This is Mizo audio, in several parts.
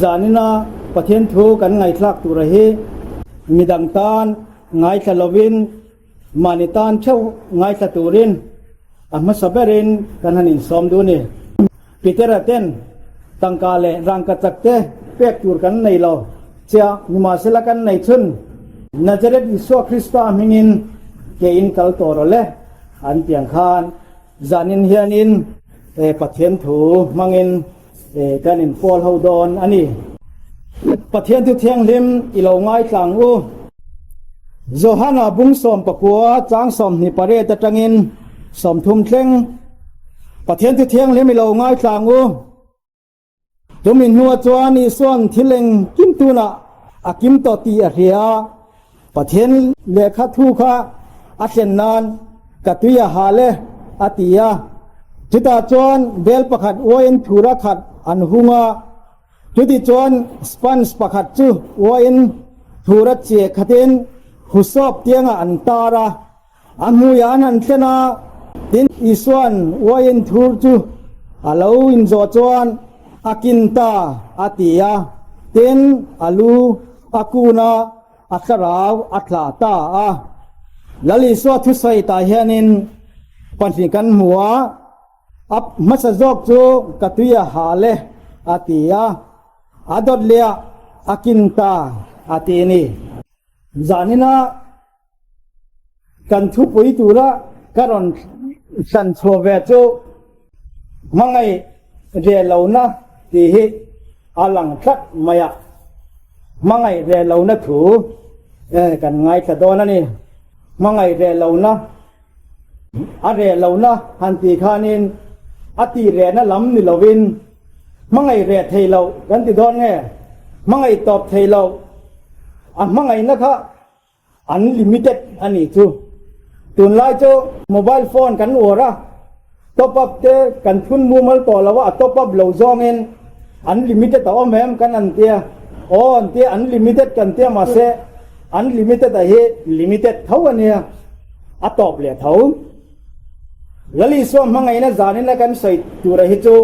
Zanina Pathian thu kan ngaihthlak tura hi midang tan ngaithla lovin mahni tan theuh ngaithla turin a hmasa berin kan han insawm duh a ni. Petera ten tangka leh rangkachak te pek tur kan nei lo chiah, nimahsela kan nei chhun Nazareth Isua Krista hmingin ke in kal tawh rawh le an ti ang khan zanin hianin Pathian thu hmangin kan inpawl ho dawn a ni. Pathian thu thianghlim i lo ngaitlang u. Johana bung 19 chang 28 atangin 30 thleng Pathian thu thianghlim i lo ngaitlang u. Chumi hnuah chuan Isua'n thil engkim tunah a kim tawh tih a hria. Pathian lehkha thu kha a thlen nan ka tui a hal e, a ti a. Chutah chuan bel pakhat uaiin thura khat an hung a. Chutichuan sponge pakhat chu uaiin thura chiah khatin husawp tiangah an tar a. A hmuiah an han thlen a, tin Isua'n uaiin thur chu a lo inzawh chuan a kin ta a ti a, tin a lu a kun a, a thlarau a thlah ta a. Lal Isua thusawi tah hianin pahnih kan hmu a, a hmasa zawk chu ka tui a hal e a ti a, a dawt leh ah a kin ta a ti a ni. Zanina. Kan thupui tura ka rawn hlan chhuah ve chu hmangaih ve lohna tih hi a lang tlat mai a, hmangaih ve lohna thu kan ngaithla dawn a ni. Hmangaih ve lohna, a reh lohna han tih khanin a tih rehna lam ni lovin hmangaih reh thei loh kan ti dawn nge, hmangaih tawp thei loh, a hmangaihna kha Unlimited a nih chu. Tunlai chu mobile phone kan uar a, top up te kan thun mumal tawh lo a, a top up lo zawngin unlimited a awm em kan an tia, aw an tia unlimited kan tia mahse unlimited a hi limited tho a nia, a tawp leh tho. Lalisua hmangaihna zanin a kan sawi tura hi chu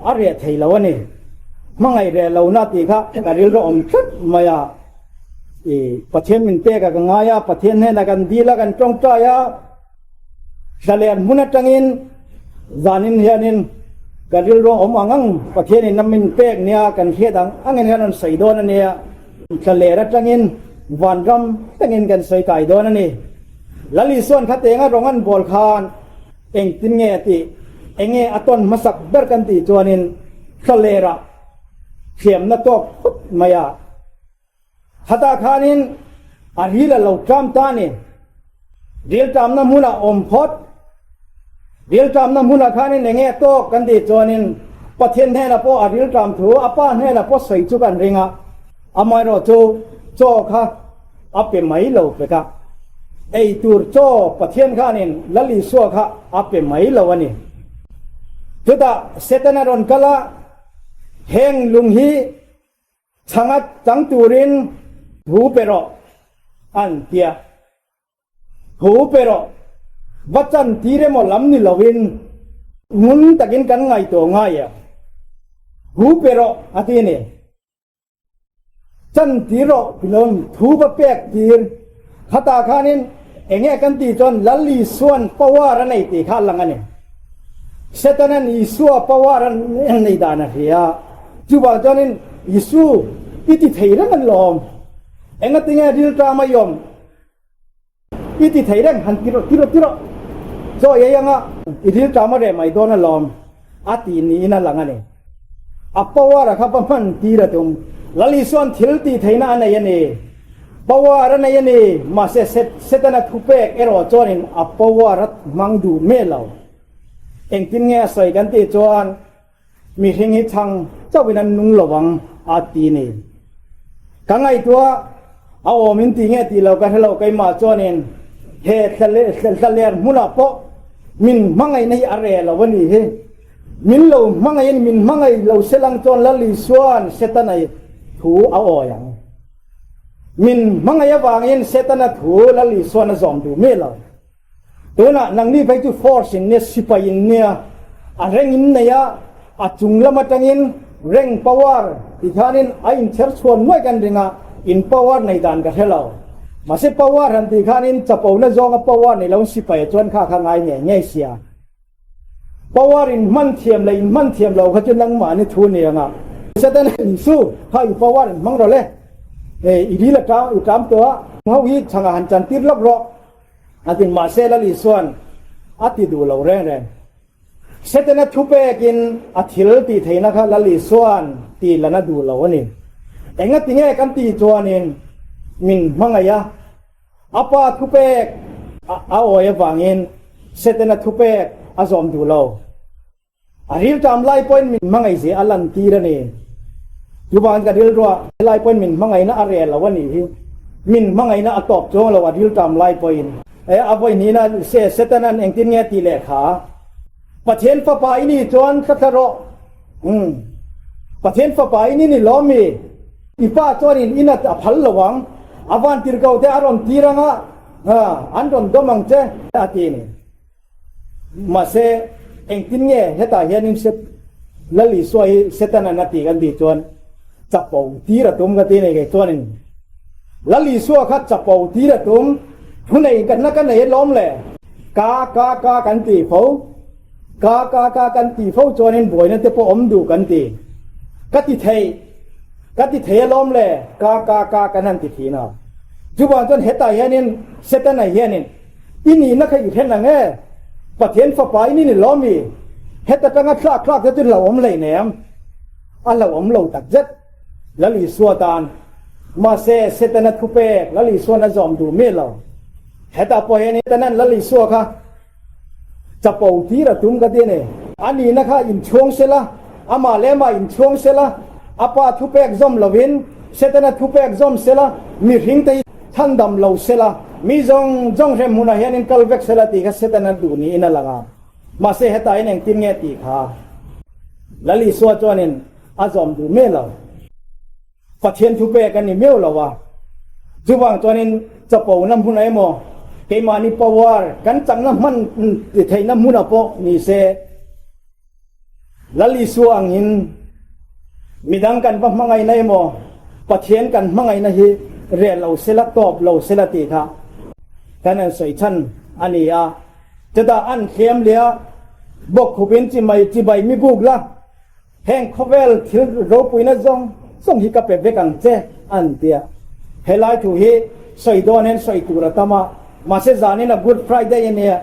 a reh thei lo a ni. Hmangaih reh lohna tih kha ka rilru awm tlat mai a. I Pathian min pek a ka ngai a, Pathian hnenah kan dil a, kan tawngtai a, thlalen hmun atangin zanin hianin ka rilru awm ang ang Pathianin a min pek nia kan hriat ang angin kan rawn sawi dawn a nia. Thlaler atangin vanram thlengin kan sawi kai dawn a ni. Lal Isuan kha tenga rawng an bawl khan engtin nge a tih, enge a tawn hmasak ber kan tih chuanin thlalerah thiamna tawk phawt mai a. Khatah khanin a ril a lo ṭam ta a ni. Ril ṭamna hmunah awm phawt. Ril ṭamna hmunah khanin eng nge tawk kan tih chuanin Pathian hnenah pawh a ril ṭam thu, a Pa hnenah pawh sawi chu kan ring a. Amaherawh chu chaw kha a pe mai lo pek a. Ei tur chaw Pathian khanin Lal Isua kha a pe mai lo a ni. Chutah Setana rawn kal a, heng lung hi Chhanga chang turin thu pe rawh an tia. Thu pe rawh, va chan tir emaw lam ni loin ngun takin kan ngaihtuah ngai a. Thu pe rawh a ti a ni. Chan tir rawh ti loin thu va pek tir. Khatah khanin enge kan tih chuan Lal Isua'n power a nei tih kha a lang a ni. Setana'n Isua power a nei dan a hria. Chuvang chuanin Isu i ti thei reng an lawm. Engatinge rilṭam a i awm? I ti thei reng han ti rawh, ti rawh, ti rawh. Chaw i ei anga i rilṭam a reh mai dawn a lawm a ti niin a lang a ni. A power a kha va hman tir a tum. Lal Isua'n thil tih theihna a nei a ni. Power a nei a ni. Mahse Setana thupek erawh chuanin a power a hmang duh meh lo. Engtin nge a sawi kan tih chuan mihring hi chhang chauhin an nung lo ang a ti ni. Ka ngaihtuah a awm in ti nge tih lo ka hre lo keimah chuanin he thlaler hmunah pawh min hmangaihna hi a reh lo a nih hi. Min lo hmangaihin min hmangaih lo se lang chuan Lal Isua'n Setana thu a awi ang. Min hmangaih avangin Setana thu Lal Isua'n a zawm duh miah lo. Tunah nangni phei chu force in nia, sipai in nia, a reng in nei a, a chung lam atangin. Reng power ti khanin a inchher chhuan nuai kan ring a, in power nei dan ka hre lo. Mahse power han ti khanin chapona zawnga power nei lo sipai chuan kha kha ngai ngei ngei sia. Power in hman thiam leh in hman thiam lo kha chu nangmahni thu ni anga. Satan Isu kha i power in hmang rawh le. I ril a i ṭam tawh a, ho hi chhangah han chantir lawk rawh. A tin mahse Lal Isuan a ti duh lo reng reng. Setana thupekin a thil tih theihna kha Lal Isuan tih lan a duh lo a ni. Engati nge kan tih chuanin min hmangaih a, a pa thupek a awi avangin Setana thupek a zawm duh lo. A rilṭam lai pawhin min hmangaih zia a lantir a ni. Chuvangin ka rilruah helai pawhin min hmangaihna a reh lo a nih hi. Min hmangaihna a tawp chuang lo a rilṭam lai pawhin. E, a vawi hnihna se Setanan engtin nge tih leh kha? Pathian fapa i nih chuan thla thla rawh. Umm. Pathian fapa i ni ni lawm mi? I pa chuan in in a phal lo ang. A van tir ko te a rawn tir ang a, an rawn dawm ang che a ti ni. Mahse, engtin nge hetah hianin Lal Isua hi Setanan a tih kan tih chuan chapo tir a tum ka ti nei kei chuanin Lal Isua kha chapo tir a tum, thu nei kan na ka nei alawm le, ka ka ka kan ti fo, ka ka ka kan ti fo chuanin buaina te pawh awm duh kan ti, ka ti thei, ka ti thei alawm le, ka ka ka kan han ti thin a. Chuvang chuan hetah hianin Setana hianin i nihna kha i hre nang e, Pathian fapa i ni ni lawm i, heta tanga thlak thlak te chu hlauhawm hleinem, a hlauhawm lo takzet. Lal Isua tan. Mahse, Setana thupek Lal Isua'n a zawm duh miah lo. Hetah pawh hian Setana'n Lal Isua kha chapo tir a tum ka ti a ni. A nihna kha inchhuang sela, amah leh amah inchhuang sela, a pa thupek zawm lovin Setana thupek zawm sela, mihring te hi chhandam lo sela, mi zawng zawng hrem hmunah hianin kal vek sela tih kha Setana duh niin a lang a. Mahse, hetah hian engtin nge tih kha Lal Isua chuanin A zawm duh miah lo. Pathian thu pek a ni miau lo a. Chuvang chuanin chapona hmunah emaw, keimahni power kan chakna hman theihna hmunah pawh ni se, Lal Isua angin midang kan va hmangaihna emaw, Pathian kan hmangaihna hi reh lo sela, tawp lo sela tih kha kan han sawi chhan a ni a. Chutah an thliam leh a, bawkkhupin chimai chibai mi buk la. Heng khawvel thil ropuina zawng zawng hi ka pe vek ang che, an ti a. Helai thu hi sawi dawn hian sawi tur a tam a, mahse zanin a Good Friday a nia,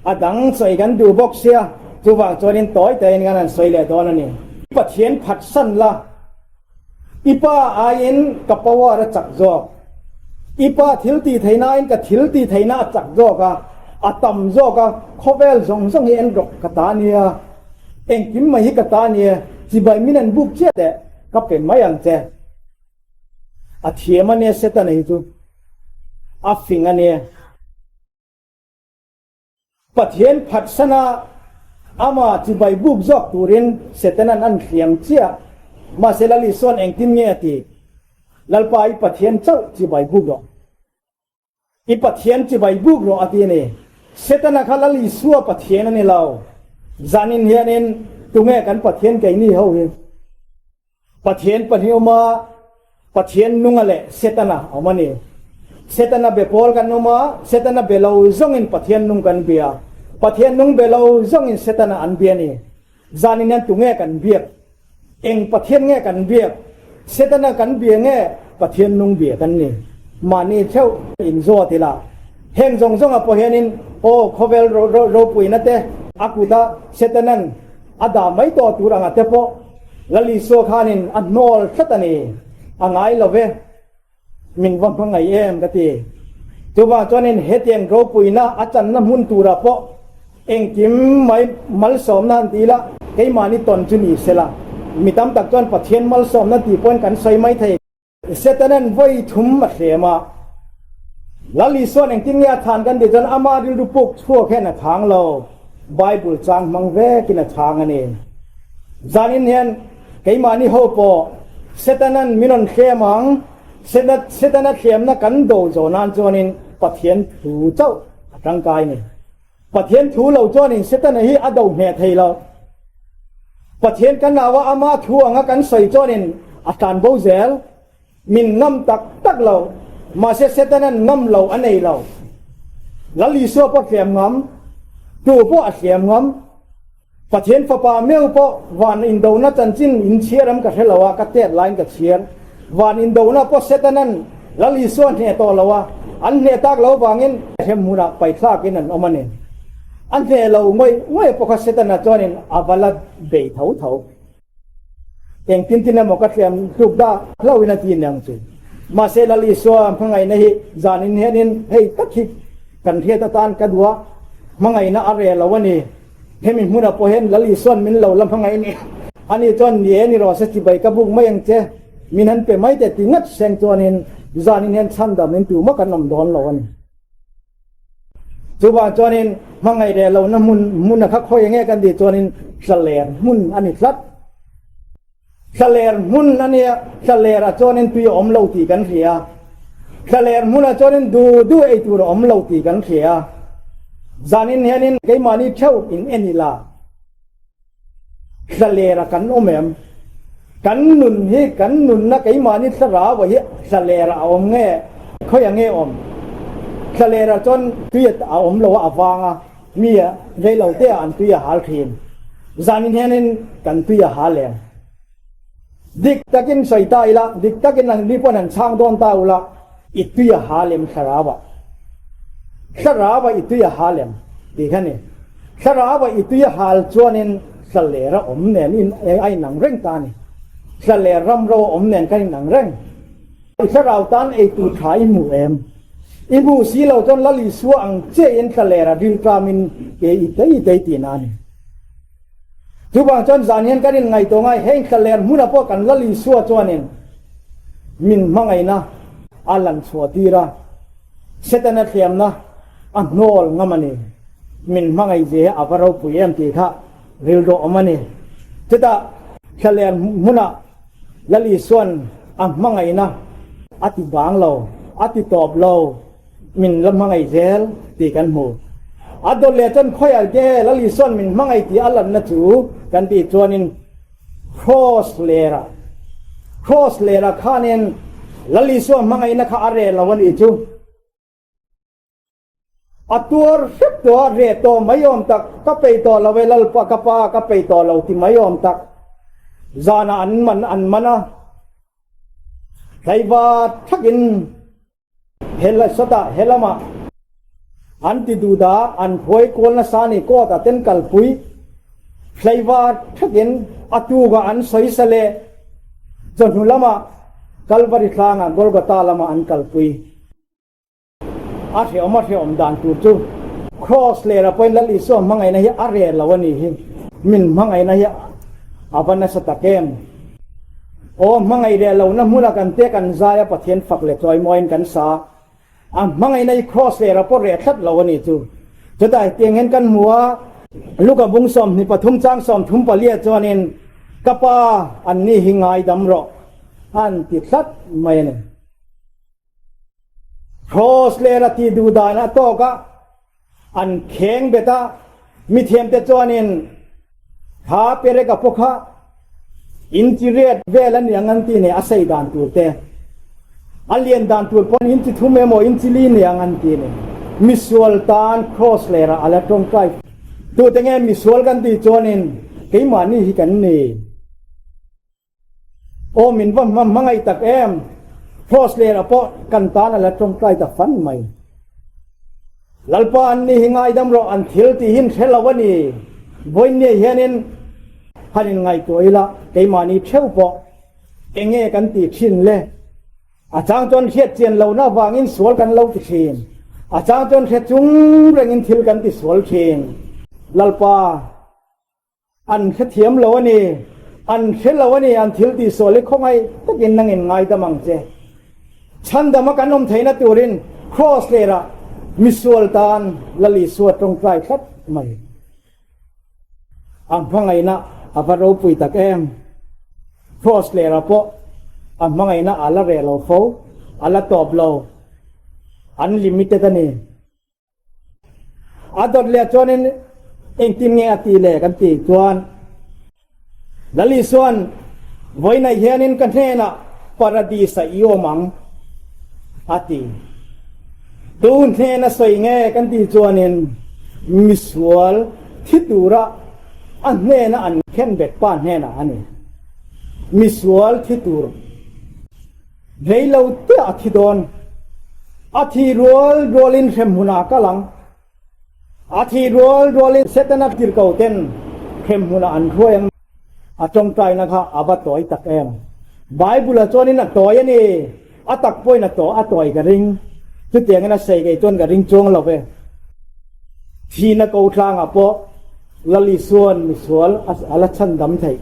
a dang sawi kan duh bawk sia, chuvang chuanin tawi tawiin kan han sawi leh dawn a ni. Pathian phatsan la, I pa aiin ka power a chak zawk. I pa thil tih theihna aiin ka thil tih theihna a chak zawk a, a tam zawk a, khawvel zawng zawng hi en rawk ka ta nia. Engkim mai hi ka ta nia, chibai min an buk chiah teh, ka pe mai ang che. A thiam a nia Setana hi chu, a fing a nia. Pathian phatsana ama chibai buk zawk turin Setanan an hliam chiah. Mahse Lal Isua'n engtin nge a ti? Lalpa i Pathian chauh chibai buk rawh. I Pathian chibai buk rawh a ti a ni. Setana kha Lal Isua Pathian a ni lo. Zanin hianin tunge kan Pathian keini ho hi? Pathian pahniawma Pathian nunga leh Setana a awm a ni. Setana be pawl kan awm a, Setana be lo zawngin Pathian nung kan bia. Pathian nung be lo zawngin Setana an bia a ni. Zanin hian tunge kan biak? Eng Pathian nge kan biak? Setana kan bia nge Pathian nung bia kan ni? Mahni theuh inzawt ila. Heng zawng zawngah pawh hianin aw khawvel ropuina te a kuta Setanan a dah mai tawh tur anga te pawh Lal Isua khanin a hnawl tlat a ni, a ngai lo ve, min va hmangaih em ka ti. Chuvang chuanin hetiang ropuina a channa hmun turah pawh engkim mai malsawmna han ti ila keimahni tawn chu ni sela, mi tam tak chuan Pathian malsawmna tih pawhin kan sawi mai thei. Setanan vawi thum a hrem a, Lal Isua'n engtin nge a chhan kan tih chuan ama rilru puk chhuak hian a chhang lo, Bible chang hmang vekin a chhang a ni. Zanin hian keimahni ho pawh Setanan min rawn hrem ang, Setana hriamna kan do zawh nan chuanin Pathian thu chauh a tangkai a ni. Pathian thu lo chuanin Setana hi a do hneh thei lo. Pathian kan au a, ama thu anga kan sawi chuanin a tlan bo zel. Min ngam tak tak lo, mahse Setanan ngam lo a nei lo. Lal Isua pawh hliam ngam, tu pawh a hliam ngam. Pathian fapa meu pawh van indona chanchin in chhiar am ka hre lo a, ka tet laiin ka chhiar. Van indona pawh Setanan Lal Isua hneh tawh lo a, an hneh tak lo vangin hrem hmunah paithlakin an awm a ni. A hneh lo ngawih ngawih pawh kha Setana chuanin a va la bei tho tho. Engtin tin emaw ka hliam hluk dah hlauhin a ti aniang chu. Mahse Lal Isua hmangaihna hi zanin hianin hei tak hi kan hriat atan ka duh a, hmangaihna a reh lo a ni. Hemi hmunah pawh hian Lal Isua'n min lo la hmangaih a ni. Ani chuan ni e ni rawh se chibai ka buk mai ang che, min han pe mai teh ti ngat seng chuanin zanin hian chhandam in tumah kan awm dawn lo a ni. Chuvang chuanin hmangaih leh lohna hmun hmun a kha khawi enge kan tih chuanin thlaler hmun a ni tlat. Thlaler hmun a nia, thlaler ah chuanin tui a awm lo tih kan hria. Thlaler hmun ah chuanin du du ei tur a awm lo tih kan hria. Zanin hianin keimahni theuh in en ila. Thlaler a kan awm em? Kan nun hi kan nunna keimahni thlarau hi thlaler a awm nge? Khawiah nge awm? Thlaler ah chuan tui a awm lo a a vang a, mi a rei lo te ah an tui a hal thin. Zanin hianin kan tui a hal em? Dik takin sawi ta ila, dik takin an ni pawn han chhang dawn ta ula, i tui a hal em thlarau ah? Thlarau ah i tui a hal em? Tih kha ni. Thlarau ah i tui a hal chuanin thlaler a awm nen in a inang reng ta a ni. Thlaler ram ro a awm nen khan inang reng. I thlarau tan ei tur tha i hmu em? I hmu si lo chuan Lal Isua ang chiahin thlaler a rilṭamin ke i tei tei tihna a ni. Chuvang chuan zan hian kan inngaihtuah ngai, heng thlaler hmunah pawh kan Lal Isua chuanin min hmangaihna a lan chhuah tir a, Setana thliamna a hnawl ngam a ni. Min hmangaih zia hi a va ropui em tih kha rilru awm a ni. Chutah thlaler hmunah Lal Isua'n a hmangaihna a ti bang lo, a ti tawp lo. Min la hmangaih zel tih kan hmu. A dawt leh chuan khawiah nge Lal Isua'n min hmangaih tih a lanna chu kan tih chuanin Kraws lerah Kraws lerah khanin Lal Isua hmangaihna kha a reh lo a nih chu. A tuar hrep tawh a, reh tawh mai awm tak, ka peih tawh lo e Lalpa ka pa ka peih tawh lo ti mai awm tak. Zanah an man an man a, hlaiva thakin Hela sawtah he lamah an ti duh dah an phuai kual nasa ni court ah ten kalpui hleiva thakin a tukah an sawisa leh chawhnu lamah Kalvari tlangah Golgotha lamah an kalpui. A hreawm a hreawm dan tur chu Cross leh pawhin Lal Isua hmangaihna hi a reh lo a nih hi. Min hmangaihna hi a va nasa tak em. Aw hmangaih leh lohna hmuna kan te kan zai a Pathian fak leh chawimawiin kan sa a hmangaihna hi Kraws leh rapawt reh tlat lo a ni chu. Chutah hetiang hian kan hmu a, Luka bung 23 chang 34 chuanin Ka pa an ni hi ngaidam rawh an ti tlat mai a ni. Kraws leh a tih duh dan a tawk a, an kheng bet a, mithiamte chuanin kha perek a pawh kha inchi riat vel a niang an ti nei a sei dan tur te, a lian dan tur pawn inchi thum emaw inchi li niang an ti nei. Misual tan kraws lerah a la tawngtai. Tute nge misual kan tih chuanin keimahni hi kan ni. Aw min va hma hmangaih tak em! Kraws lerah pawh kan tan a la tawngtai ta fan mai. Lalpa an ni hi ngaidam rawh an thil tih hi hre lo a ni. Vawiinniah hianin han inngaihtuah ila keimahni theuh pawh eng nge kan tih thin le? A chang chuan hriat chian lohna avangin sual kan lo ti thin. A chang chuan hre chung rengin thil kan ti sual thin. Lalpa. An hrethiam lo a ni. An hre lo a ni. An thil tih sual hi khawngaih takin nangin ngaidam ang che. Chhandama kan awm theihna turin Kraws lerah misual tan Lal Isua tawngtai tlat mai. A hmangaihna a va ropui tak em. Kraws lerah pawh a hmangaihna a la reh lo fo, a la tawp lo. Unlimited a ni. A dawt leh chuanin engtin nge a tih le kan tih chuan Lal Isua'n, Vawiinah hianin ka hnenah Paradis-ah i awm ang, a ti. Tu hnena sawi nge kan tih chuanin misual thi tura a hnena an khenbet pa hnenah a ni. Misual thi tur rei lo te a thi dawn. A thi rual rualin hremhmunah a kal ang. A thi rual rualin Setana tirhko ten hremhmunah an hruai ang. A tawngtaina kha a va tawi tak em! Bible-ah chuanin a tawi a ni. A tak pawhin a taw a tawi ka ring. Chutiangin a sei kei chuan ka ring chuang lo ve. Thihna ko tlangah pawh Lal Isua'n misual a la chhan dam theih.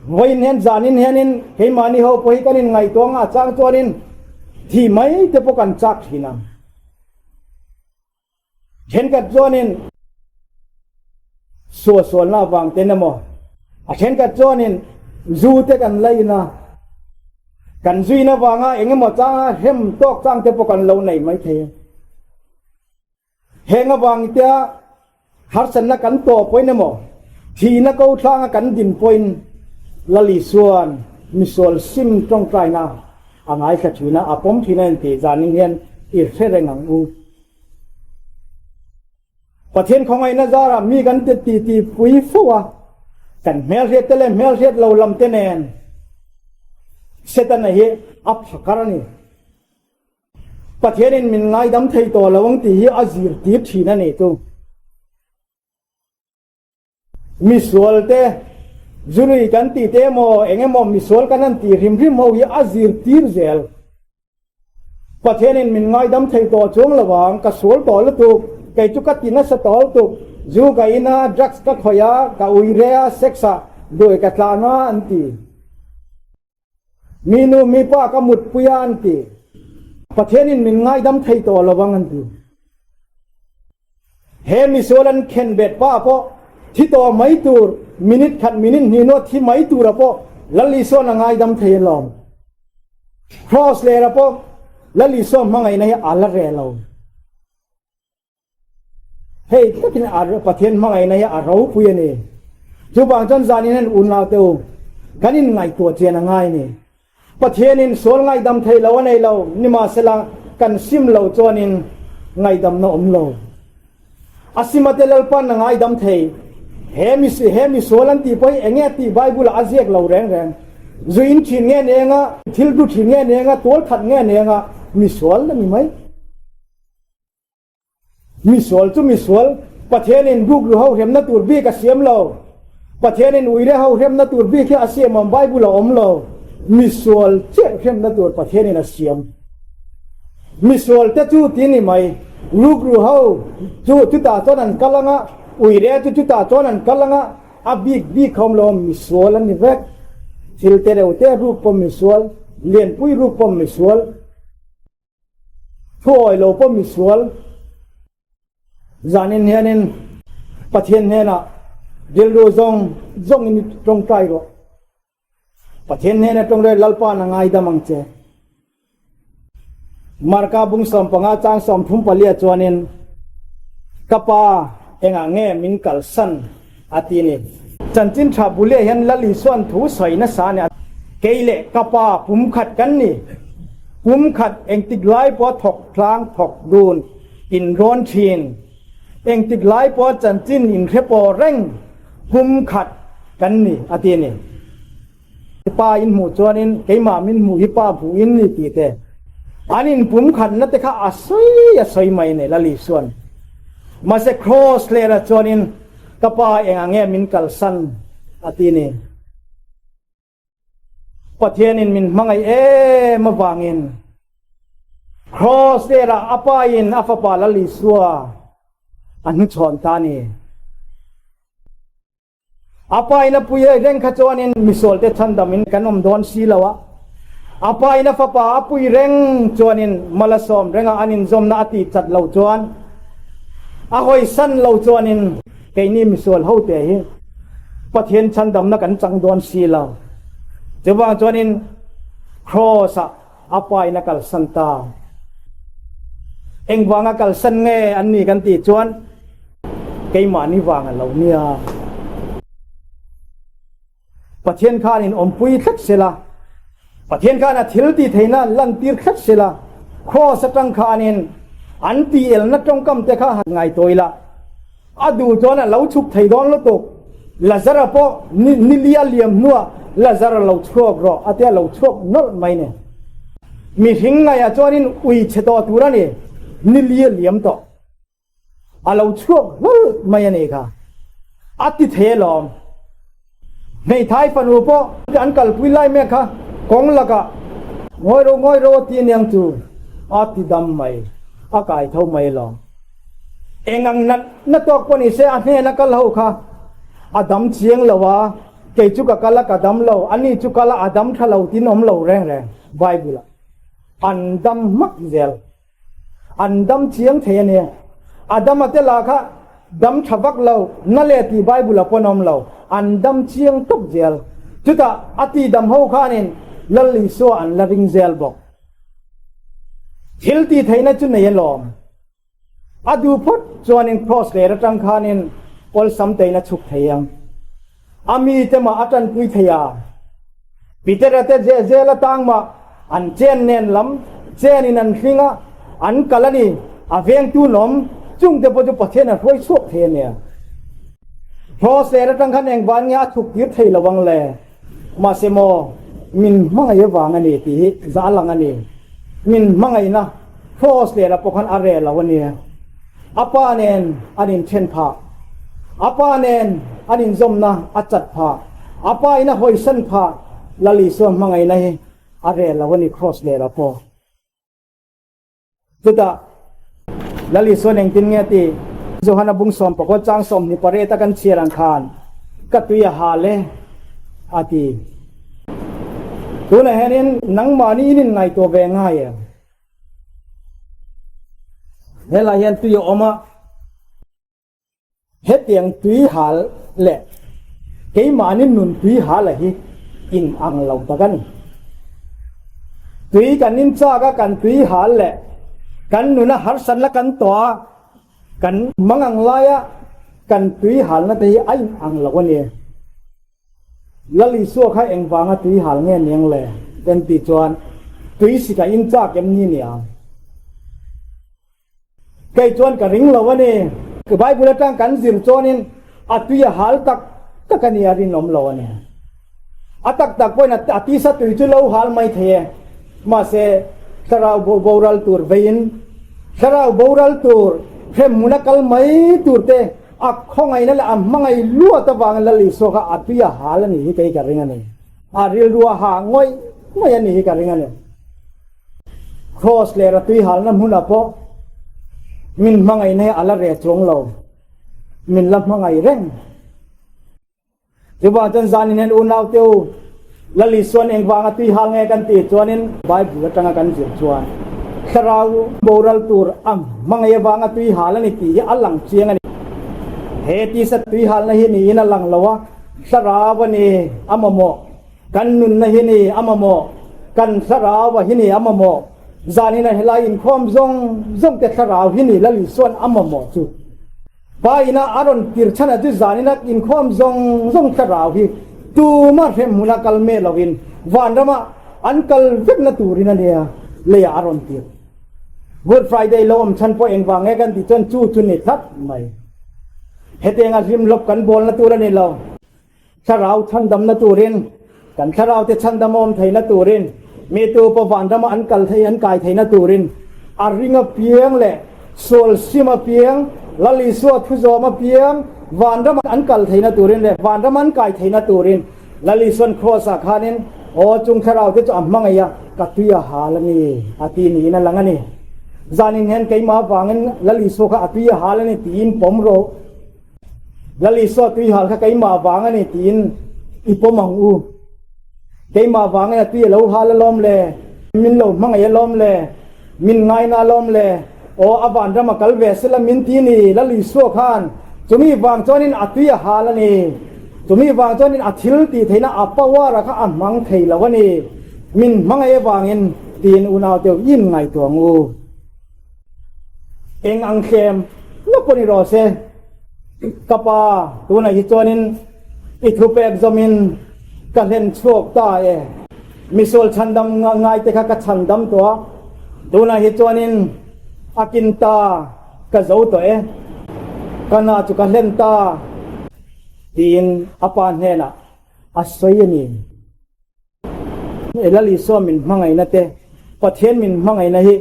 Vawiin hian zanin hianin keimahni ho pawh hi kan inngaihtuah ang a, a chang chuanin thih mai te pawh kan chak thin ang. Thenkhat chuanin suahsualna avang ten emaw, a thenkhat chuanin zu te kan la in a, kan zuin avanga eng emaw changa hrem tawk chang te pawh kan lo nei mai thei a. Heng avang tia harsatna kan tawh pawhin emaw, thihna ko thlanga kan din pawhin Lal Isua'n misual sim tawngtaina a ngaithla thin a, a pawm thin a intih zanin hian i hre reng ang u. Pathian khawngaihna zarah mi kan ti ti pui fo a, kan hmelhriat te leh hmelhriat lo lam te nen Setana hi a phakar a ni. Pathianin min ngaidam thei tawh lo ang tih hi a zirtir thin a ni chu. Misual te, zurui kan tih te emaw eng emaw misual kan han tih hrim hrim ho hi a zirtir zel. Pathianin min ngaidam thei tawh chuang lo ang, ka sual tawh lutuk, kei chu ka ti nasa tawh lutuk, zu ka in a, drugs ka khawih a, ka ui re a, sex ah duai ka tlan a an ti. Mi nu mi pa ka mutpui a an ti. Pathianin min ngaidam thei tawh lo ang an ti. He misual an khenbet pa pawh thi tawh mai tur, minute khat minute hnih nuah thi mai tura pawh Lal Isua'n a ngaidam thei alawm. Kraws lera pawh Lal Isua hmangaihna hi a la reh lo. Hei takin a Pathian hmangaihna hi a ropui a ni. Chuvang chuan zanin hian unau te u, kan inngaihtuah chian a ngai a ni. Pathianin sual ngaihdam thei lo a nei lo, nimahsela kan sim lo chuanin ngaihdamna awm lo. A simate Lalpan a ngaidam thei. He mi he mi sual an tih pawh hi enge a tih Bible ah a ziak lo reng reng. Zu in thin nge neng a, thil du thin nge neng a, tual that nge neng a, mi sual a ni mai. Misual chu misual, Pathianin rukru ho hremna tur bik a siam lo. Pathianin uire ho hremna tur bik hi a siam awm Bible a awm lo. Misual chiah hremna tur Pathianin a siam. Misual te chu ti ni mai, rukru ho chu chutah chuan an kal anga, uire chu chutah chuan an kal anga, a bik bik ho awm lo, misual an ni vek. Thil te reuh te ruk pawh misual, lianpui ruk pawh misual. Thuawi lo pawh misual zanin hianin Pathian hnenah rilru zawng zawngin i tawngtai rawh. Pathian hnena tawngtai Lalpa'n a ngaidam ang che. Marka bung 15 chang 34 chuanin Ka pa engah nge min kalsan a ti ni. Chanchin tha buliah hian Lal Isua'n thu sawi nasa a ni. Kei leh ka pa pumkhat kan ni. Pumkhat engtik lai pawha thawk tlang thawk dun inrawn thin. Engtik lai pawha chanchin inhre pawh reng pumkhat kan ni a ti ni. Pa in hmuh chuanin keimah min hmuh hi pa hmuh in ni tih te an inpumkhatna te kha a sawi a sawi mai nei Lal Isua'n. Mahse Kraws hlera chuanin ka pa engah nge min kalsan a ti ni. Pathianin min hmangaih em avangin Kraws hlera a pain a fapa Lal Isua a hnuchhawn ta ni. A pa in a pui e reng kha chuanin misualte chhandamin kan awm dawn si lo a. A pa in a fapa a pui reng chuanin mal a sawm reng a, an inzawmna a tih chat lo chuan, a hawisan lo chuanin keini misual hote hi Pathian chhandamna kan chang dawn si lo. Chuvang chuanin Kraws-ah a pa in a kalsan ta. Engvanga kalsan nge an ni kan tih chuan keimahni vang a lo nia. Pathian khanin awmpui tlat sela, Pathian khan a thil tih theihna lantir tlat sela, Kraws atang khanin an tih elna tawngkam te kha han ngaihtuah ila, a duh chuan a lo chhuk thei dawn lutuk. Lazara pawh ni nilia liam hnuah Lazara lo chhuak rawh a tia lo chhuak nawlh mai ni. Mihring ngaihah chuanin ui chhe tawh tur a ni, nilia liam tawh. A lo chhuak hlawl mai a nih kha. A ti thei alawm. Hmeithai fanu pawh an kalpui lai mek kha kawng lakah ngawi ro ngawi ro a ti aniang chu a ti dam mai, a kai tho mai alawm. Eng ang nat na tawk pawh ni se a hnena kal ho kha a dam chiang lo a, kei chu ka kal a ka dam lo, ani chu kal a a dam tha lo tin awm lo reng reng Bible ah an dam hmak zel. An dam chiang thei a ni. Adama te lah kha dam tha vak lo, na leh tih Bible a pawn awm lo. An dam chiang tawp zel. Chutah a ti dam ho khanin Lal Isua an la ring zel bawk. Thil tih theihna chu nei alawm. A duh phawt chuanin Kraws ler atang khanin awlsam tein a chhuk thei ang. A mite mah a tanpui thei a. Petera te zel atang mah an chen nen lam chenin an hling a, an kal a ni. A vengtu nawm chungte pawh chu Pathian a hruai chhuak thei a nia. Kraws ler atang khan engvan nge a chhuk tir thei lo ang le? Mahse maw, min hmangaih avang a ni tih hi za a lang a ni. Min hmangaihna Kraws lerah pawh khan a reh lo a nia. A pa nen an inthen phah. A pa nen an inzawmna a chat phah. A pa in a hawisan phah. Lal Isua hmangaihna hi a reh lo a ni Kraws lerah pawh. Chutah Lal Isuan engtin nge ti? Johana bung sawmpakua chang 28 a kan chhiar ang khan ka tui a hal e a ti. Tunah hianin nangmahni in inngaihtuah ve ngai em? Helai hian tui a awm a. Hetiang tui hal leh keimahni nun tui hala hi in ang lo tak a ni. Tui kan inchak a, kan tui hal leh kan nuna harsatna kan tawh a, kan mangang laia kan tui halna te hi a in ang lo a ni. Lal Isua kha engvanga tui hal nge niang le? Kan tih chuan tui sik a inchak em ni niang? Kei chuan ka ring lo a ni. Bible atang kan zir chuanin a tui a hal tak tak a ni a rinawm lo a ni. A tak tak pawhin a tisa tui chu lo hal mai thei e. Mahse thlarau boral tur veiin thlarau boral tur hremhmuna kal mai tur te A khawngaihna leh a hmangaih luat avangin Lal Isua kha a tui a hal a nih hi kei ka ring a ni. A rilru a hah ngawih ngawih a nih hi ka ring a ni. Kraws leh ratui halna hmunah pawh min hmangaihna hi a la reh chuang lo. Min la hmangaih reng. Chuvang chuan zanin hian unaute u, Lal Isuan engvanga tui hal nge kan tih chuanin Bible atanga kan zir chuan thlarau boral tur a hmangaih avanga tui hal a ni tih hi a lang chiang a ni. He tisa tui halna hi niin a lang lo a, thlarau a ni a mamawh, kan nunna hi ni a mamawh, kan thlarau a hi ni a mamawh, zanin a helai inkhawm zawng zawng te thlarau hi ni Lal Isuan a mamawh chu. Pa ina a rawn tir chhan a chu zanin a inkhawm zawng zawng thlarau hi tuma hrem hmuna kal meh loin vanrama an kal vekna turin a nia leiah a rawn tir. Good Friday lo awm chhan pawh engvang nge kan tih chuan chu chu ni tlat mai. Hetianga hlimhlawp kan bawlna tur a ni lo. Thlarau chhandamna turin, kan thlarau te chhandam awm theihna turin, mi tu pawh vanrama an kal thei an kai theihna turin, a ring apiang leh sual sim apiang, Lal Isua thuzawm apiang vanrama an kal theihna turin leh vanrama an kai theihna turin Lal Isuan Kraws ah khanin aw chung thlarau te chu a hmangaih a, ka tui a hal a ni a ti niin a lang a ni. Zanin hian keimah avangin Lal Isua kha a tui a hal a ni tiin pawm rawh. Lal Isua tuihal kha keimah vang a ni tiin i pawm ang u. Keimah vangin a tui a lo hal alawm le, min lo hmangaih alawm le, min ngaina alawm le, aw a vanram a kal ve sela min ti ni Lal Isua khan chumi vang chuanin a tui a hal a ni. Chumi vang chuanin a thil tih theihna a power a kha a hmang thei lo a ni. Min hmangaih avangin tiin unau deuh in ngaihtuah ang u. Eng ang thlem na pawh ni rawh se, ka pa tunah hi chuanin i thupek zawmin Ka hlen chhuak ta e. Misual chhandam ngaite kha ka chhandam tawh a, tunah hi chuanin a kin ta ka zo tawh e. Ka na chu ka hlen ta tiin a pa hnenah a sawi a ni. Lal Isua min hmangaihna te, Pathian min hmangaihna hi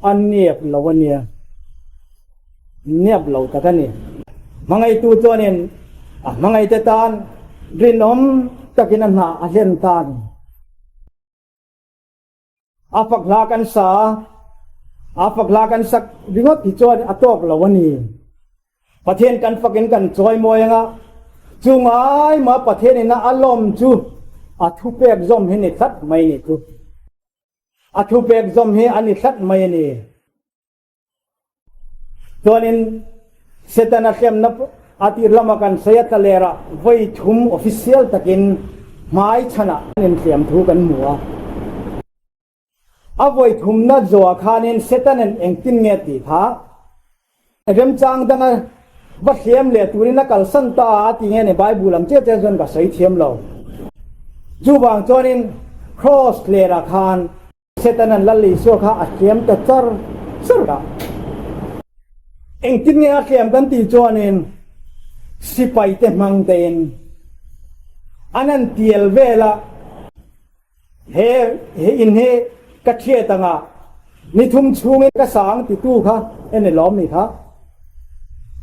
a nep lo a nia. Nep lo tak a ni. Hmangaihtu chuanin a hmangaihte tan rinawm takin a hna a hlen ta a ni. A fak hla kan sa a, a fak hla kan sak ringawt hi chuan a tawk lo a ni. Pathian kan fakin kan chawi mawi anga, chu ngaimah Pathianin a lawm chu a thupek zawm hi ni tlat mai ni chu. A thupek zawm hi a ni tlat mai a ni. Chuanin Setana hremna a tir lama kan sawi a tlaler ah vawi thum official takin hmai chhanah an inhliam thu kan hmu a. A vawi thumna zawhah khanin Setanan engtin nge tih kha remchang danga va hliam leh turin a kalsan ta a ti nge ni Bible ang chiah chiah chuan ka sawi thiam lo. Chuvang chuanin Cross lerah khan Setanan Lal Isua kha a hliam ta char char a. Engtin nge a hliam kan tih chuanin sipaite hmang tein an han tial vel a, He he in hi ka thiat anga ni thum chhungin ka sang titu kha en i lawm mi kha?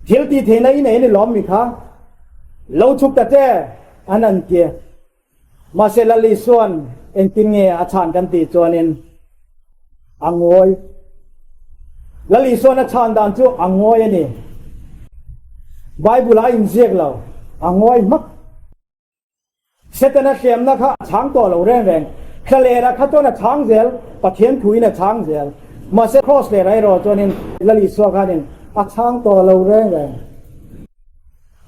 Thil tih theihna i nei en i lawm mi kha? Lo chhuk ta che an han ti. Mahse Lal Isua'n engtin nge a chhan kan tih chuanin a ngawi. Lal Isua'n a chhan dan chu a ngawi a ni. Bible-ah a inziak lo, a ngawi hmak. Setana hliamna kha a chhang tawh lo reng reng. Thlalera kha chuan a chhang zel, Pathian thuin a chhang zel. Mahse Cross leh erawh chuanin Lal Isua khanin a chhang tawh lo reng reng.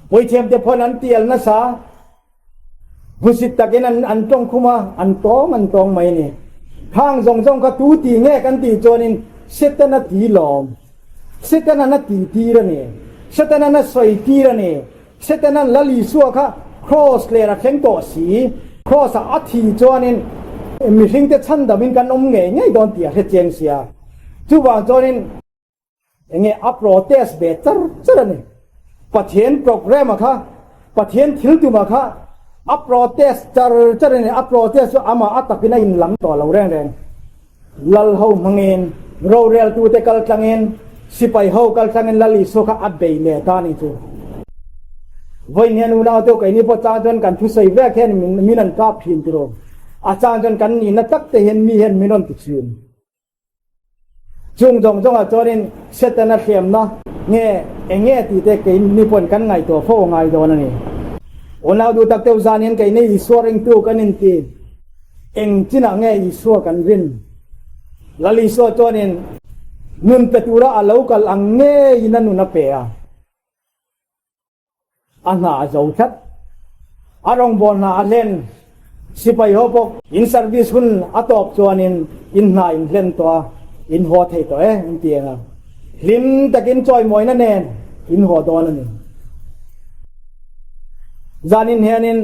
Puithiamte phawn an tial nasa. Hmusit takin an an tawng khum a, an tawng an tawng mai a ni. Khang zawng zawng kha tu ti nge kan tih chuanin Setana ti lawm. Setanan a ti tir a ni. Setanan a sawi tir a ni. Setanan Lal Isua kha Kraws ler a thleng tawh si. Kraws ah a thi chuanin mihringte chhandamin kan awm ngei ngei dawn tih a hre chiang sia. Chuvang chuanin Enge a protest ve char char a ni. Pathian program a kha, Pathian thil tum a kha a protest char char a ni. A protest chu amah a takin a inlang tawh lo reng reng. Lal ho hmangin, roreltute kal tlangin, sipai ho kal tlangin Lal Isua kha a bei leh ta a ni chu. Vawiin hian unau te keini pawh chang chuan kan thusawi vek hian min an kap thin tiraw. A chang chuan kan nihna tak te hian mi hian min rawn ti thin. Chung zawng zawngah chuanin Setana hliamna nge eng nge tih te kei ni pawn kan ngaihtuah fo a ngai dawn a ni. Unau duh tak deuh zan hian keini Isua ringtu kan inti. Eng chinah nge Isua kan rin? Lal Isua chuanin nun pe tura a lo kal ang ngeiin a nun a pe a. A hna a zo tlat. A rawngbâwl hna a hlen. Sipai ho pawh in service hun a tawp chuanin in hna in hlen tawh a, in haw thei tawh e an ti ang a. Hlim takin chawimawina nen in haw dawn a ni. Zanin hianin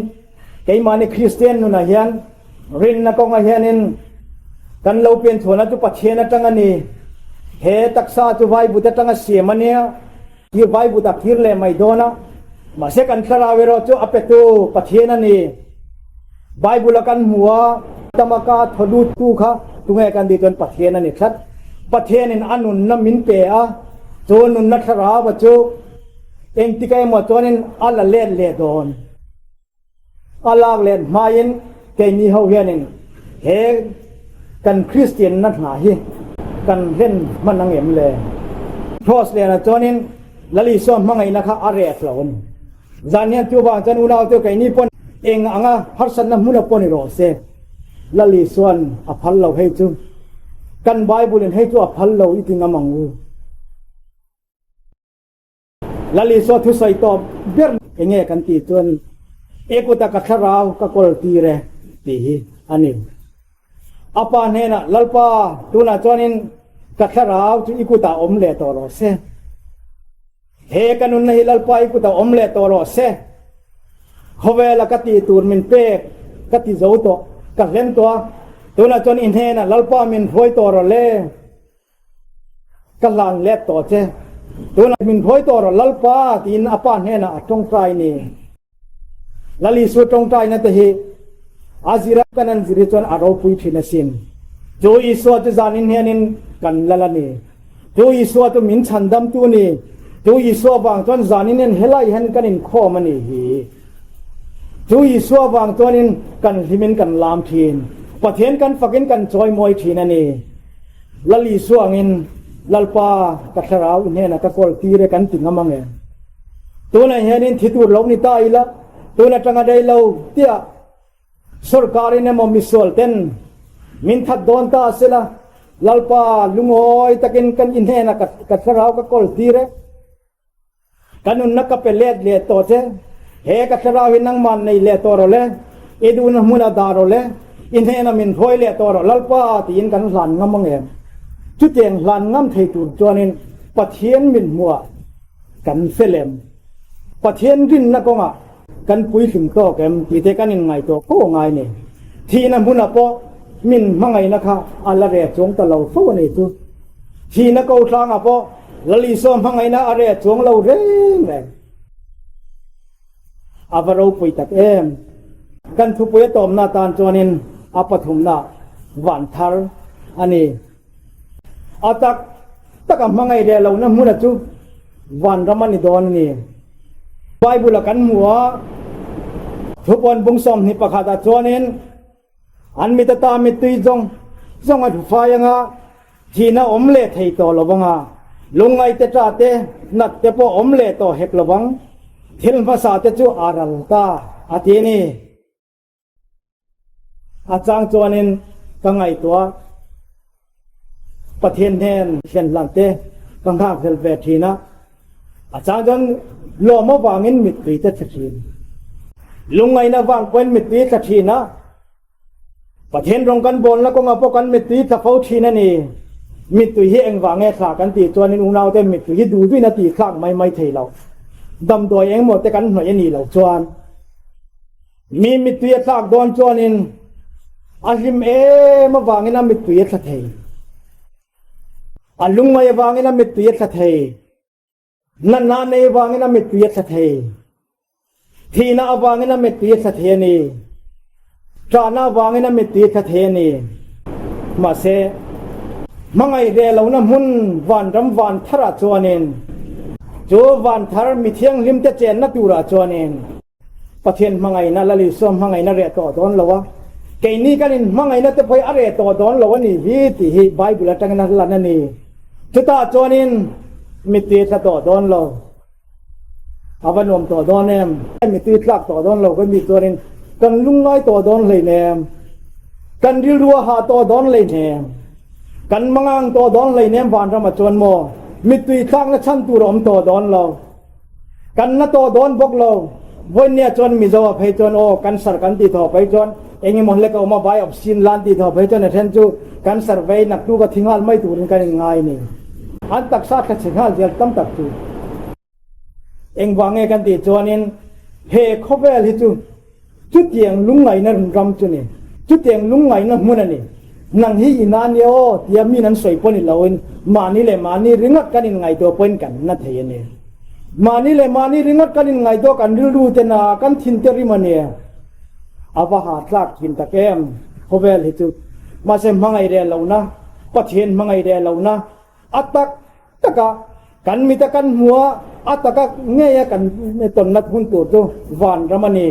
keimahni Kristian nunah hian rinna kawngah hianin kan lo pianchhuahna chu Pathian atang a ni. He taksa chu Vaivut atanga siam a nia. Kir Vaivut a kir leh mai dawn a, mahse kan thlarau erawh chu a petu Pathian a ni. Bible a kan hmu a, Tamaka thaw luttu kha tunge kan tih chuan Pathian a ni tlat. Pathianin a nunna min pe a, chu nunna thlarau a chu engtik emaw chuanin a la let leh dawn. A lak let hmain keini ho hianin he kan Kristianna hna hi kan hlen hman ang em le? Cross lianah chuanin Lal Isua hmangaihna kha a rek lo a ni. Zan hian chuvang chuan unau chu keini pawn eng anga harsatna hmuna pawh ni rawh se, Lal Isua'n a phal lo hei chu kan Bible-in hei chu a phal lo i ti ngam ang u. Lal Isua thusawi tawp ber enge kan tih chuan e kuta ka thlarau ka kawl tir e tih hi a ni. A pa hnenah, Lalpa, tunah chuanin ka thlarau chu i kutah awm leh tawh rawh se. He ka nunna hi Lalpa i kutah awm leh tawh rawh se. Khawvela ka tih tur min pek. ka ti zo tawh, ka hlen tawh a, tunah chuan i hnenah Lalpa min hruai tawh rawh le. Ka hlan let tawh che. Tunah min hruai tawh rawh Lalpa tiin a pa hnenah a tawngtai ni. Lal Isua tawngtaina te hi a zira kan an zir hi chuan a ropui thin asin. Chu Isua chu zanin hianin kan lal a ni. Chu Isua chu min chhandamtu ni. Chu Isua vang chuan zanin hian helai hian kan inkhawm a ni hi. Chu Isua vang chuanin kan hlimin kan lam thin. Pathian kan fakin kan chawimawi thin a ni. Lal Isua angin Lalpa ka thlarau i hnenah ka kawl tir e kan ti ngam ang em? Tunah hianin thi tur lo ni ta ila, tun atanga rei lo tiah sorkarin emaw misual ten min that dawn ta a sela, Lalpa lungawi takin kan i hnenah ka thlarau ka kawl tir e. Ka nunna ka pe let leh tawh che, he ka thlarau hi nangman nei leh tawh rawh le, i duhna hmunah dah rawh le, i hnenah min hruai leh tawh rawh Lalpa tiin kan hlan ngam ang em? Chutiang hlan ngam thei tur chuanin Pathian min hmuah kan fel em? Pathian rinna kawngah kan puitling tawk em tih te kan inngaihtuah fo ngai ni. Thihna hmunah pawh min hmangaihna kha a la reh chuang ta lo fo a ni chu. Thihna ko tlangah pawh Lal Isua hmangaihna a reh chuang lo reng reng. A va ropui tak em! Kan thupui a tawmna atan chuanin a pathumna van thar a ni. A tak taka hmangaih reh lohna hmuna chu vanram a ni dawn a ni. Bible-a kan hmu a, thupuan bung 21 ah chuanin an mit ata mittui zawng zawng a hlufai anga thihna awm leh thei tawh lo vanga, lungngai te ta te nat te pawh awm leh tawh hek lo vang, thil hmasa te chu a ral ta a ti a ni. A chang chuanin ka ngaihtuah Pathian hnen thlen hlan te ka nghak hlel ve thin a, a chang chuan lawm avangin mittui te thla thin. Lungngaihna vang pawhin mittui thla thin a, Pathian rawng kan bawlna kawngah pawh kan mittui thla fo thin a ni. Mittui hi engvang nge thla kan tih chuanin unaute mittui hi duh duhin a tih thlak mai mai thei lo. Damdawi engmaw te kan hnawih a nih loh chuan. Mi mittui a tlak dawn chuanin a hlim em avangin a mittui a tla thei. A lungngai avangin a mittui a tla thei. Natna nei avangin a mittui a tla thei. Thihna avangin a mittui a tla thei a ni. Ṭahna avangin a mittui a tla thei a ni. Mahse, hmangaih reh lohna hmun vanram van tharah chuanin, chu van thar mi thianghlimte chenna turah chuanin, Pathian hmangaihna, Lal Isua hmangaihna reh tawh dawn lo a, keini kan inhmangaihna te pawh hi a reh tawh dawn lo a nih hi tih hi Bible atangin a lan a ni. Chutah chuanin mittui tla tawh dawn lo, a va nuam tawh dawn em? Mittui tlak tawh dawn lo kan tih chuanin kan lungngai tawh dawn hleinem, kan rilru a hah tawh dawn hleinem, kan mangang tawh dawn hleinem vanramah chuan maw mittui tlakna chhan tur a awm tawh dawn lo. Kan la tawh dawn bawk lo. Vawinia chuan Mizo a phei chuan aw cancer kan tih thaw phei chuan eng emaw hlek a awm a biopsy in lan tih thaw phei chuan a then chu cancer vei naktuk a thi nghal mai turin kan in ngai a ni. An taksa thla chhe nghal zel tam tak chu engvang nge kan tih chuanin he khawvel hi chu Chutiang lungngaihna ram chu ni. Chutiang lungngaihna hmun a ni. Nang hi i na nia aw tia min an sawi pawh ni loin mahni leh mahni ringawt kan inngaihtuah pawhin kan na thei a ni. Mahni leh mahni ringawt kan inngaihtuah kan rilru te na kan thin te rim a ni. A va ha tlak thin tak em khawvel hi chu. Mahse hmangaih reh lohna, Pathian hmangaih reh lohna a tak taka kan mita kan hmu a, a taka ngeia kan tawnna hun tur chu vanram a ni.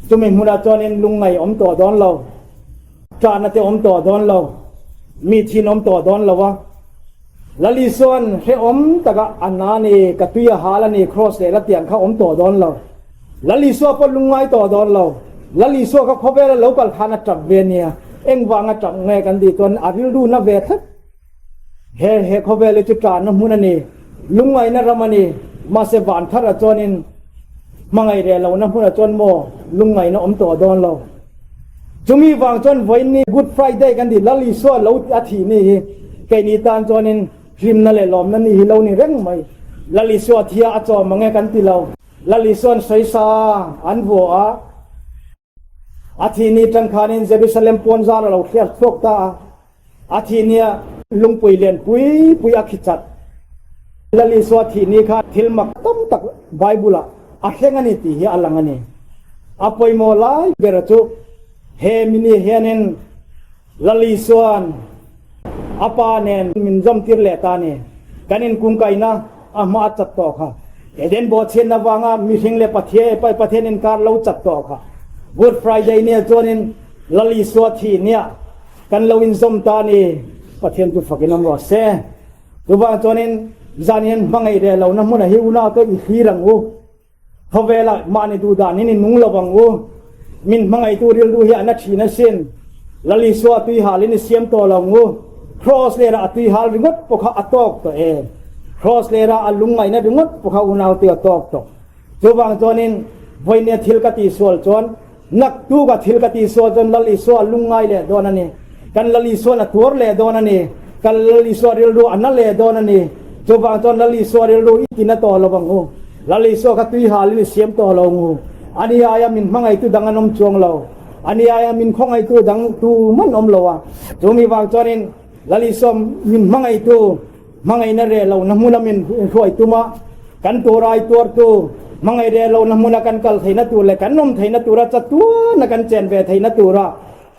Chumi hmunah chuanin lungngaih awm tawh dawn lo, ṭahna te awm tawh dawn lo, mi thin awm tawh dawn lo a. Lal Isua'n hrehawm taka a na ni, ka tui a hal a ni, kraws leh la tiang kha awm tawh dawn lo. Lal Isua pawh lungngai tawh dawn lo. Lal Isua kha khawvela lo kal khan a ṭap ve a nia. Engvanga ṭap nge kan tih chuan a rilru na ve tlat. He he khawvel hi chu ṭahna hmun a ni, lungngaihna ram a ni. Mahse van tharah chuanin hmangaih reh lohna hmunah chuan maw lungngaihna awm tawh dawn lo. Chumi vang chuan vawiin Good Friday kan tih Lal Isua lo a thih ni hi keini tan chuanin hlimna leh lawmna ni hi lo ni reng mai. Lal Isua thia a chawm ang e kan ti lo. Lal Isua'n sawisa an vuah a. A thih ni ṭang khanin Jerusalem puan zar a lo thliar chhuak ta a, a thih nia lungpui lian pui pui a khi chat. Lal Isua thih ni kha thil mak tam tak Bible-ah a thleng a ni tih hi a lang a ni. A pawimawh lai ber chu he mini hianin Lal Isua'n a Pa nen min zawmtir leh ta ni. Kan inkungkaihna a hma a chat tawh kha. Eden bawhchhiatna vanga mihring leh Pathian inkar lo chat tawh kha. Good Friday nia chuanin Lal Isua thih nia kan lo inzawm ta ni. Pathian chu fakin awm rawh se. Chuvang chuanin zan hian hmangaih reh lohna hmunah hi unaute i thlir ang u. Khawvelah mahni duh danin i nung lo ang u. Min hmangaihtu rilru hi a na thin asin. Lal Isua a tui halin i siam tawh lo ang u. Kraws lerah a tui hal ringawt pawh kha a tawk tawh e. Kraws lerah a lungngaihna ringawt pawh kha unaute a tawk tawh. Chuvang chuanin vawinia thil ka tihsual chuan Naktuk a thil ka tih sual chuan Lal Isua a lungngai leh dawn a ni. Kan Lal Isua'n a tuar leh dawn a ni. Kan Lal Isua rilru a na leh dawn a ni. Chuvang chuan Lal Isua rilru i ti na tawh lo ang u. Lal Isua kha tui halin i siam tawh lo ang u. Ani aia min hmangaihtu dang an awm chuang lo. Ani aia min khawngaihtu dang tu man awm lo a. Chumi vang chuanin Lal Isua min hmangaihtu Hmangaihna reh lohna hmuna min hruai tum a, kan tur ai tuartu, hmangaih reh lohna hmuna kan kal theihna tur leh kan awm theihna tura chatuana kan chen ve theihna tura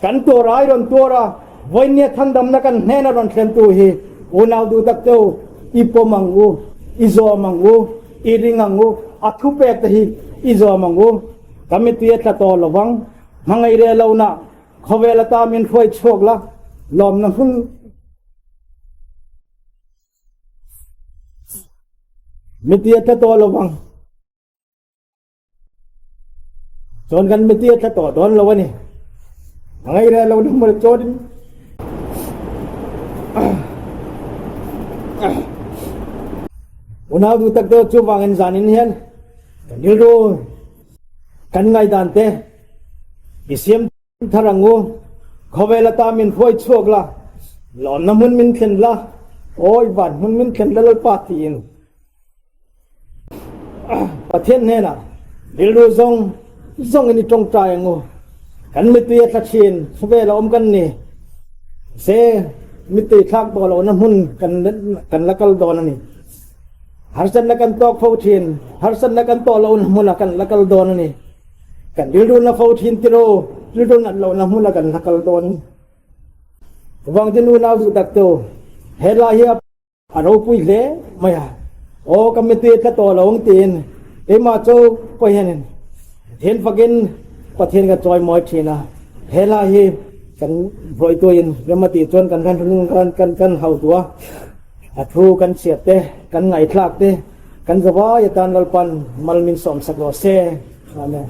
kan tur ai rawn tuar a, vawinia thandamna kan hnena rawn thlentu hi unau duh tak cheu i pawm ang u, i zawm ang u, i ring ang u, a thupek te hi i zawm ang u. Ka mittui a tla tawh lovang, hmangaih reh lohna khawvel ata min hruai chhuak la, lawmna hun. Miti a tla tawh lo vang. Chuan kan miti a tla tawh dawn lo a ni. A ngai reh lo deuh mawle chuanin. Unau duh tak deuh chuvangin zanin hian kan rilru kan ngaihdan te i siam Thar ang u, khawvel ata min hruai chhuak la, lawnna hmun min thlen la, awi van hmun min thlen la Lalpa tiin Pathian hnenah rilru zawng zawngin i tawngtai ang u. Kan mittui a tla thin, khawvel a awm kan ni. Se mittui thlak tawh lohna hmun kan la kal dawn a ni. Harsatna kan tawk fo thin, harsatna kan tawh lohna hmunah kan la kal dawn a ni. Kan rilru na fo thin tiraw, rilru nat lohna hmuna kan la kal dawn. Vangte nu nau duh tak chu he lai hi a ropui hle mai a. Aw ka mittui tla tawh lo ang tiin keimah chu pawh hianin Pathian fakin Pathian ka chawimawi thin a. He lai hi kan vawituin rem a tih chuan kan kan kan kan hau duh a. A thu kan chhiat te, kan ngaihthlak te, Kan zavai atan Lalpan mal min sawmsak rawh se. Amen.